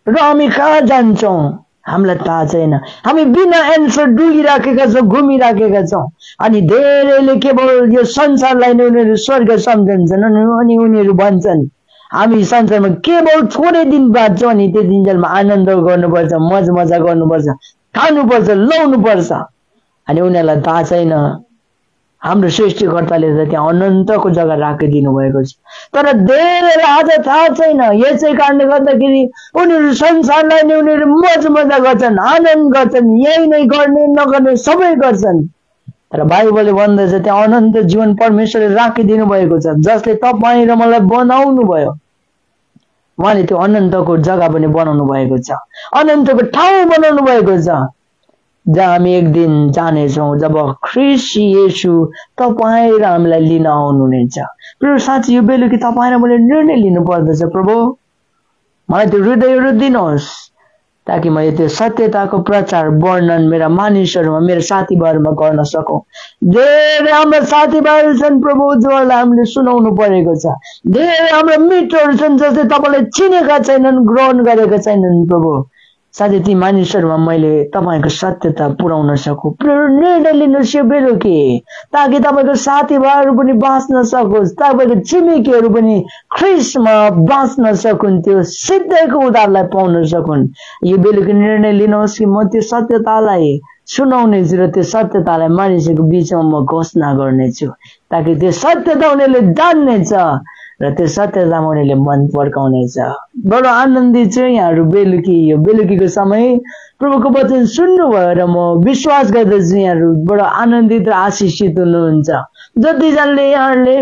र हामी कहाँ जान्छौँ हामीलाई थाहा छैन। हामी बिना एन्सर डुलिराखेका छौँ, घुमिराखेका छौँ। अनि धेरैले केवल यो संसारलाई नै उनीहरू स्वर्ग सम्झन्छन् अनि उनीहरू भन्छन् हामी संसारमा केवल थोरै दिन बाँच्छौँ अनि त्यो दिनजलमा आनन्द गर्नुपर्छ, मजा गर्नुपर्छ, खानुपर्छ, लाउनुपर्छ। अनि उनीहरूलाई थाहा छैन हाम्रो सृष्टिकर्ताले त त्यहाँ अनन्तको जग्गा राखिदिनु भएको छ। तर धेरैलाई आज थाहा छैन, यसै कारणले गर्दाखेरि उनीहरू संसारलाई नै उनीहरू मजा गर्छन्, आनन्द गर्छन्, यही नै गर्ने नगर्ने सबै गर्छन्। तर बाइबलले भन्दछ त्यहाँ अनन्त जीवन परमेश्वरले राखिदिनु भएको छ, जसले तपाईँ र मलाई बनाउनु भयो। उहाँले त्यो अनन्तको जग्गा पनि बनाउनु भएको छ, अनन्तको ठाउँ बनाउनु भएको छ, जहाँ हामी एक दिन जानेछौँ जब ख्रीष्ट येशू तपाईँ र हामीलाई लिन आउनुहुनेछ। प्रभु साँच्चै यो बेलुकी तपाईँ र मैले निर्णय लिनु पर्दछ, प्रभु मलाई त्यो हृदयहरू दिनुहोस्, ताकि मैले त्यो सत्यताको प्रचार वर्णन मेरा मानिसहरूमा, मेरो साथीभाइहरूमा गर्न सकौँ। धेरै हाम्रा साथीभाइहरू छन् प्रभु जसलाई हामीले सुनाउनु परेको छ, धेरै हाम्रा मित्रहरू छन् जसले तपाईँलाई चिनेका छैनन्, ग्रहण गरेका छैनन्। प्रभु साथै ती मानिसहरूमा मैले तपाईँको सत्यता पुर्याउन सकूँ। निर्णय लिनुहोस् यो बेलुकी, ताकि तपाईँको साथीभाइहरू पनि बाँच्न सकोस्, तपाईँको छिमेकीहरू पनि ख्रीष्टमा बाँच्न सकुन्, त्यो सिद्धको उद्धारलाई पाउन सकुन्। यो बेलुकी निर्णय लिनुहोस् कि म त्यो सत्यतालाई सुनाउनेछु र त्यो सत्यतालाई मानिसहरूको बिचमा म घोषणा गर्नेछु, ताकि त्यो सत्यता उनीहरूले जान्नेछ र त्यो सत्यतामा उनीहरूले मन पर्काउनेछ। बडो आनन्दित छु यहाँहरू बेलुकी, यो बेलुकीको समय प्रभुको वचन सुन्नुभयो र म विश्वास गर्दछु यहाँहरू बडो आनन्दित र आशिषित हुनुहुन्छ। जतिजनाले यहाँहरूले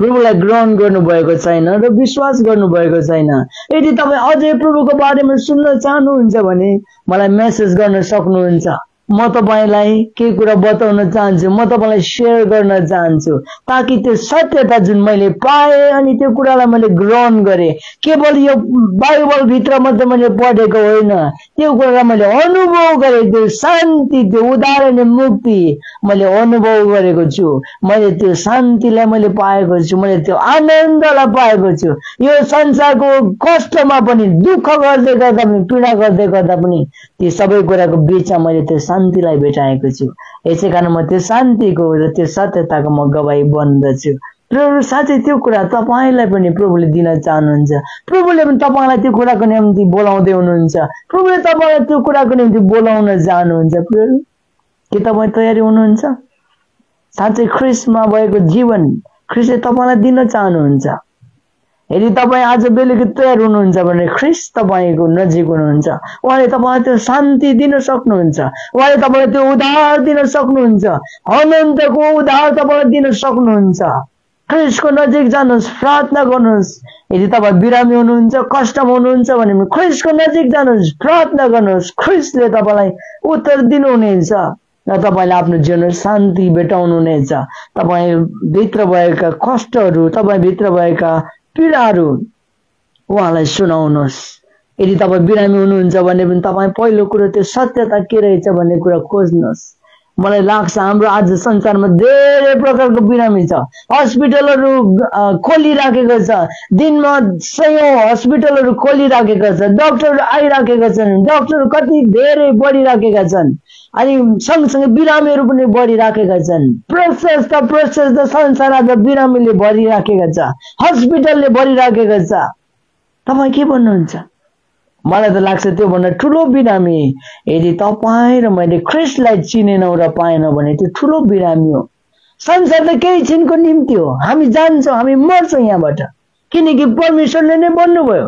प्रभुलाई ग्रहण गर्नुभएको छैन र विश्वास गर्नुभएको छैन, यदि तपाईँ अझै प्रभुको बारेमा सुन्न चाहनुहुन्छ भने मलाई मेसेज गर्न सक्नुहुन्छ। म तपाईलाई केही कुरा बताउन चाहन्छु, म तपाईलाई शेयर गर्न चाहन्छु, ताकि त्यो सत्यता जुन मैले पाएँ अनि त्यो कुरालाई मैले ग्रहण गरेँ, केवल यो बाइबल भित्र मात्र मैले पढेको होइन, त्यो कुरालाई मैले अनुभव गरेँ, त्यो शान्ति, त्यो उद्धार अनि मुक्ति मैले अनुभव गरेको छु। मैले त्यो शान्तिलाई मैले पाएको छु, मैले त्यो आनन्दलाई पाएको छु। यो संसारको कष्टमा पनि, दुःख गर्दै गर्दा पनि, पीडा गर्दै गर्दा पनि ती सबै कुराको बीचमा मैले त्यो शान्तिलाई भेटाएको छु। यसै कारण म त्यो शान्तिको र त्यो सत्यताको म गवाही बन्दछु। प्रभु साँच्चै त्यो कुरा तपाईलाई पनि प्रभुले दिन चाहनुहुन्छ। प्रभुले पनि तपाईलाई त्यो कुराको निम्ति बोलाउँदै हुनुहुन्छ। प्रभुले तपाईलाई त्यो कुराको निम्ति बोलाउन चाहनुहुन्छ। प्रभु के तपाईँ तयारी हुनुहुन्छ? साँच्चै ख्रीष्टमा भएको जीवन ख्रीष्टले तपाईलाई दिन चाहनुहुन्छ। यदि तपाईँ आज बेलुकी तयार हुनुहुन्छ भने ख्रीष्ट तपाईको नजिक हुनुहुन्छ। उहाँले तपाईलाई त्यो शान्ति दिन सक्नुहुन्छ, उहाँले तपाईलाई त्यो उद्धार दिन सक्नुहुन्छ, अनन्तको उद्धार तपाईलाई दिन सक्नुहुन्छ। ख्रिस्टको नजिक जानुहोस्, प्रार्थना गर्नुहोस्। यदि तपाईँ बिरामी हुनुहुन्छ, कष्टमा हुनुहुन्छ भने ख्रिस्टको नजिक जानुहोस्, प्रार्थना गर्नुहोस्। ख्रिस्टले तपाईँलाई उत्तर दिनुहुनेछ र तपाईँले आफ्नो जीवनमा शान्ति भेटाउनुहुनेछ। तपाईँ भित्र भएका कष्टहरू, तपाईँ भित्र भएका पीडाहरू उहाँलाई सुनाउनुहोस्। यदि तपाईँ बिरामी हुनुहुन्छ भने पनि तपाईँ पहिलो कुरो त्यो सत्यता के रहेछ भन्ने कुरा खोज्नुहोस्। मलाई लाग्छ हाम्रो आज संसारमा धेरै प्रकारको बिरामी छ। हस्पिटलहरू खोलिराखेको छ, दिनमा सयौं हस्पिटलहरू खोलिराखेका छ, डाक्टरहरू आइराखेका छन्, डाक्टरहरू कति धेरै बढिराखेका छन्, अनि सँगसँगै बिरामीहरू पनि बढिराखेका छन्। प्रशस्त संसार आज बिरामीले भरिराखेका छ, हस्पिटलले भरिराखेका छ। तपाईँ के भन्नुहुन्छ? मलाई त लाग्छ त्योभन्दा ठुलो बिरामी यदि तपाईँ र मैले ख्रिस्टलाई चिनेनौँ र पाएनौँ भने त्यो ठुलो बिरामी हो। संसार त केही छिनको निम्ति हो, हामी जान्छौँ, हामी मर्छौँ यहाँबाट, किनकि परमेश्वरले नै भन्नुभयो।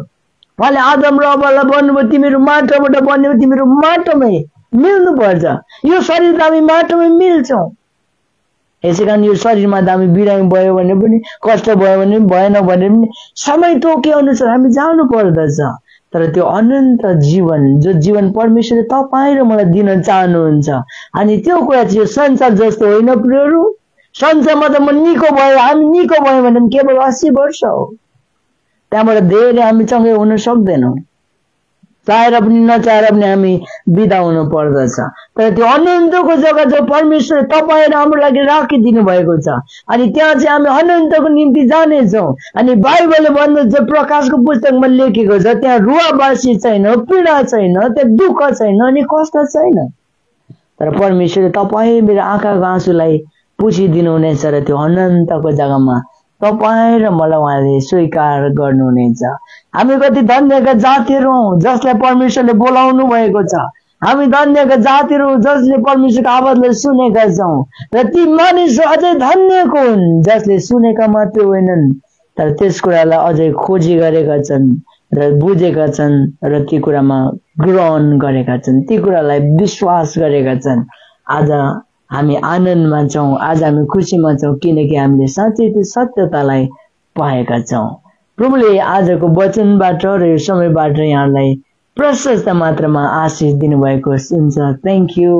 उहाँले आदम र हव्वालाई भन्नुभयो तिमीहरू माटोबाट बन्यो, तिमीहरू माटोमै मिल्नु पर्छ। यो शरीर त हामी माटोमै मिल्छौँ। यसै कारण यो शरीरमा त हामी बिरामी भयो भने पनि, कष्ट भयो भने पनि, भएन भने पनि समय तोके अनुसार हामी जानु पर्दछ। तर त्यो अनन्त जीवन, जो जीवन परमेश्वरले तपाईँ र मलाई दिन चाहनुहुन्छ, अनि त्यो कुरा चाहिँ यो संसार जस्तो होइन प्रियहरू। संसारमा त म निको भयो, हामी निको भयो भने केवल 80 वर्ष हो, त्यहाँबाट धेरै हामी सँगै हुन सक्दैनौँ। चाहेर पनि नचाहेर पनि हामी बिदा हुनु पर्दछ। तर त्यो अनन्तको जग्गा जो परमेश्वरले तपाईँ र हाम्रो लागि राखिदिनु भएको छ, अनि त्यहाँ चाहिँ हामी अनन्तको निम्ति जानेछौँ। अनि बाइबलले भन्दछ, प्रकाशको पुस्तकमा लेखेको छ, त्यहाँ रुवाबासी छैन, पीडा छैन, त्यहाँ दुःख छैन, अनि कष्ट छैन। तर परमेश्वरले तपाईँ मेरो आँखाको आँसुलाई पुछिदिनु हुनेछ र त्यो अनन्तको जग्गामा तपाईँ र मलाई उहाँले स्वीकार गर्नुहुनेछ। हामी कति धन्यका जातिहरू हौँ जसलाई परमेश्वरले बोलाउनु भएको छ। हामी धन्यका जातिहरू जसले परमेश्वरको आवाजलाई सुनेका छौँ, र ती मानिसहरू अझै धन्यको हुन् जसले सुनेका मात्रै होइनन्, तर त्यस कुरालाई अझै खोजी गरेका छन् र बुझेका छन् र ती कुरामा ग्रहण गरेका छन्, ती कुरालाई विश्वास गरेका छन्। आज हामी आनन्दमा छौँ, आज हामी खुसीमा छौँ, किनकि हामीले साँच्चै त्यो सत्यतालाई पाएका छौँ। प्रभुले आजको वचनबाट र यो समयबाट यहाँलाई प्रशस्त मात्रामा आशिष दिनुभएको हुन्छ। Thank you.